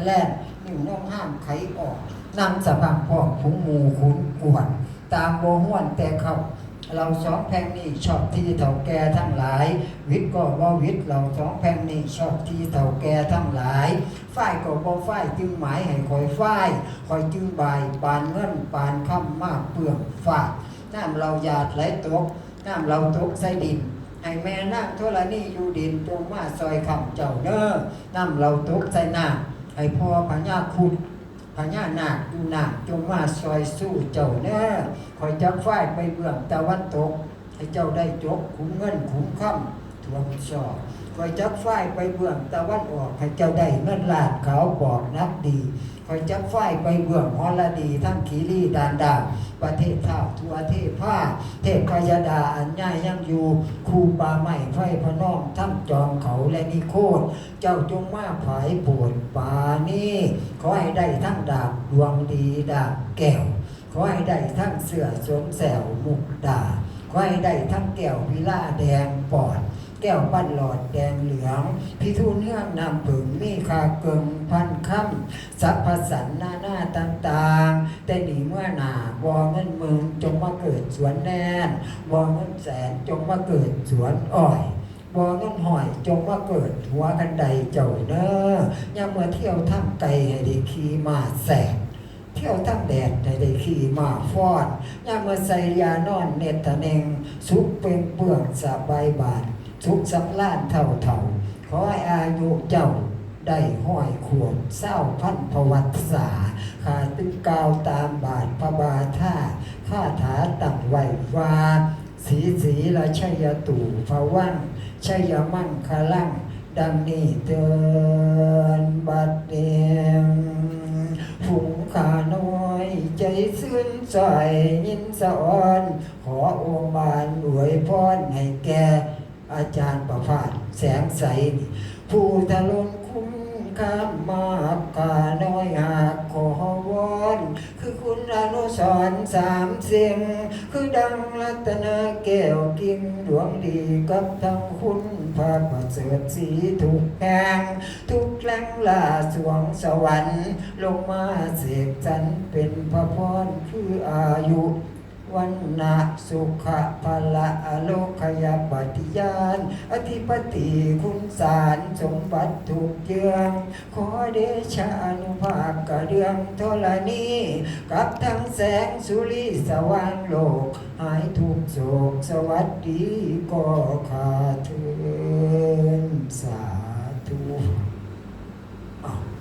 ແລ່ນ ນິ້ວນ້ອງຫ້າມໄຂອອກ ນຳສະພັງພ້ອມຝູງໝູ່ຂຸນກວນ ຕາມບໍ່ຮວນແຕ່ເຄົ້າ. ເຫຼົ່າສອງແພ່ງນີ້ຊອບທີ່ເຖົ້າແກ່ທັງຫຼາຍ ຫວິດກໍບໍ່ຫວິດ ເຫຼົ່າສອງແພ່ງນີ້ຊອບທີ່ເຖົ້າແກ່ທັງຫຼາຍ ຝ້າຍກໍບໍ່ຝ້າຍ ຈຶ່ງໝາຍໃຫ້ຂ້ອຍຝ້າຍ ຂ້ອຍຈຶ່ງບາຍ ປານເງິນປານຄຳມາເປື້ອງຝາກ ນ້ຳເຫຼົ່າຫຍາດໄຫຼຕົກ ນ້ຳເຫຼົ່າຕົກໃສ່ດິນ ໃຫ້ແມ່ນາງທໍລະນີຢູ່ດິນ ຈົ່ງມາຊ່ອຍຄ້ຳເຈົ້າເນີ ນ້ຳເຫຼົ່າຕົກໃສ່ນ້ຳ ໃຫ້ພໍ່ພະຍາຄຸດ ພະຍານາກຢູ່ນ້ຳ ຈົ່ງມາຊ່ອຍຊູເຈົ້າເນີ ຂ້ອຍຈັກຝ້າຍໄປເບື້ອງຕາວັນຕົກ ໃຫ້ເຈົ້າໄດ້ຈົກຂຸມເງິນຂຸມຄຳຖ້ວມຊອກ ຂ້ອຍຈັກຝ້າຍໄປເບື້ອງຕາວັນອອກ ໃຫ້ເຈົ້າໄດ້ເງິນລ້ານຂາວປອກໜັກດີ ຂ້ອຍຈັກຝ້າຍໄປເບື້ອງຫົລະດີ ທັງຄີລີດ່ານດາວ ປະເທດທ້າວທົ່ວເທພາ ເທບພະຍາດາອັນຍາຍັງຢູ່ ຄູປ່າໄມ້ໄພພະນອມ ທັງຈອມເຂົາ ແລະ ນິໂຄດ ເຈົ້າຈົ່ງມາຜາຍໂປດປານີ ຂໍໃຫ້ໄດ້ທັງດາບດວງດີດາບແກ້ວ ຂໍໃຫ້ໄດ້ທັງເສື້ອສົມແຊວມຸກດາ ຂໍໃຫ້ໄດ້ທັງແກ້ວພິລາແດງປອດ ແກ້ວປັ້ນຫຼອດແດງເຫຼືອງ ພິທູນເຮືອງນ້ຳເຜິ້ງ ມີຄ່າເກິ່ງພັນຄຳ ສັບພະສັນນານາຕ່າງໆ ແຕ່ນີ້ເມື່ອໜ້າບໍ່ເງິນໝື່ນ ຈົ່ງມາເກີດສວນແນນ ບໍ່ເງິນແສນ ຈົ່ງມາເກີດສວນອ້ອຍ ບໍ່ເງິນຮ້ອຍ ຈົ່ງມາເກີດຫົວຄັນໄດເຈົ້າເນີ ຍາມເມື່ອທ່ຽວທາງໄກໃຫ້ໄດ້ຂີ່ມ້າແຊກ ທ່ຽວທາງແດດໃຫ້ໄດ້ຂີ່ມ້າຟ້ອນ ຍາມເມື່ອໃສ່ຢານອນເນັດທະເນັ່ງ ສຸກເປັນເປື້ອງສະບາຍບາດ ສຸກສຳລານເທົ່າໆ ຂໍໃຫ້ອາຍຸເຈົ້າໄດ້ຮ້ອຍຂວບ ຊາວພັນພະວັດສາ ຂ້າຈຶ່ງກ່າວຕາມບາດພະບາທາ ຄາຖາຕັ້ງໄວ້ວ່າ ສີສີລະໄຊຍະຕູພະວັງ ໄຊຍະມັງຄະລັງ ດັ່ງນີ້ເທີນບັດນີ້ ຝູງຂ້ານ້ອຍໃຈຊື່ນຊ່ອຍຍິນສະອອນ ຂໍໂອບານອວຍພອນໃຫ້ແກ່ອາຈານປະພາດແສງໃສ ຜູ້ທະລຸນຄຸນຄາມມາກ ຂ້ານ້ອຍຫາກຂໍວອນ ຄືຄຸນອະນຸສອນສາມສິ່ງ ຄືດັ່ງລັດຕະນະແກ້ວກິ່ງດວງດີ ກັບທັງຄຸນພະປະເສີດສີທຸກແຫ່ງ ທຸກແຫຼ່ງລາດສວງສະຫວັນ ລົງມາເສກສັນເປັນພະພອນ ຄືອາຍຸ ວັນນະ ສຸຂະ ພະລະ ອາໂລກະຍະ ປະຕິຍານ ອະທິປະຕິ ຄຸນສານ ສົມບັດທຸກເຈື່ອງ ຂໍເດຊະອະນຸພາກກະເດືອງທໍລະນີ ກັບທັງແສງສຸລິສະຫວ່າງໂລກ ຫາຍທຸກໂສກສະຫວັດດີກໍຂ້າເທີນ ສາທຸ.